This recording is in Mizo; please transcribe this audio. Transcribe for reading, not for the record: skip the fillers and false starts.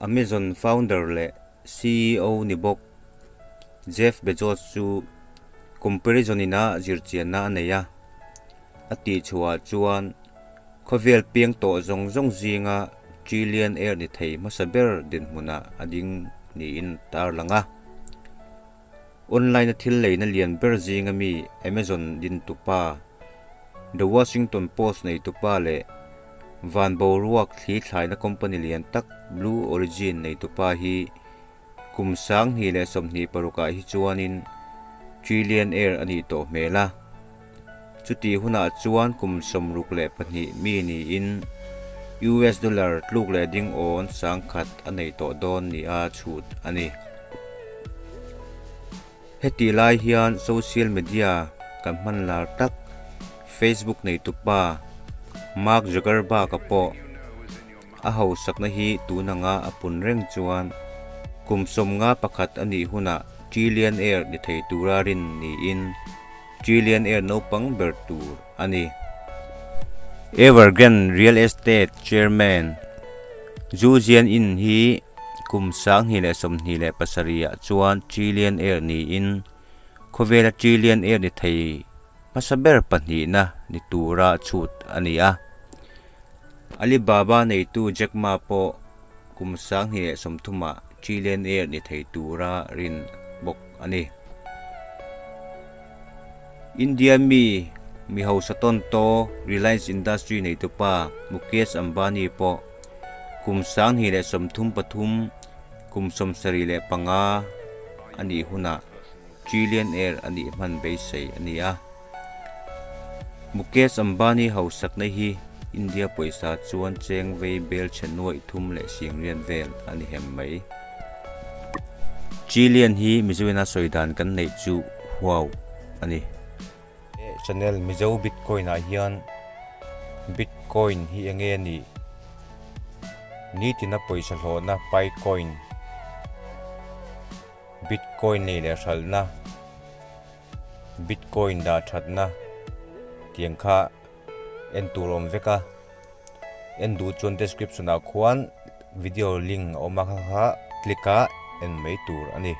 Amazon founder leh CEO ni bawk Jeff Bezos chu comparison ina zirchianna a nei a, a tihchhuah chuan khawvel piang tawh zawng zawng zinga trillionaire ni thei hmasa ber dinhmunah a ding niin a tarlang a. Online a thil leina lian ber zinga mi Amazon dintupa, The Washington Post neitupa leh van boruak thli thlaina company lian tak Blue Origin neitupa hi kum 2026 ah hi chuanin trillionaire a nih tawh hmel a. Chutih hunah chuan kum 62 mi niin US dollar tluk leh ding awn 10,000 a nei tawh dawn nia chhut a ni. Heti lai hian social media kan hman lar tak Facebook neitupa Mark Zuckerberg-a pawh a hausakna hi tun anga a pun reng chuan kum 51 a nih hunah trillionaire ni thei tura rin niin trillionaire naupang ber tur a ni. Evergrande Real Estate Chairman Zhu Jianyin hi kum 2027 ah chuan trillionaire niin khawvela trillionaire ni thei hmasa ber pahnihna ni tura chhut a ni a. Alibaba neitu Jack Ma pawh kum 2030 ah trillionaire ni thei tura rin bawk a ni. India mi mi hausa tawn to Reliance Industry neitupa Mukesh Ambani pawh kum 2033 kum 75 a nih hunah trillionaire a nih hman beisei a ni a. Mukesh Ambani hausakna hi India pawisa chuan cheng vei bel chhe nuaih thum leh singriat vel a ni hem mai. Trillion hi Mizoina sawi dan kan neih chu huau a ni. Channel Mizo Bitcoin ah hian Bitcoin hi enge a nih? Nitina pawisa hlawhna Picoin, Bitcoin nei leh hralhna, Bitcoin dah thatna tiang kha en tur a awm vek a, en duh chuan description ah khuan video link a awm a kha kha click a en mai tur a ni.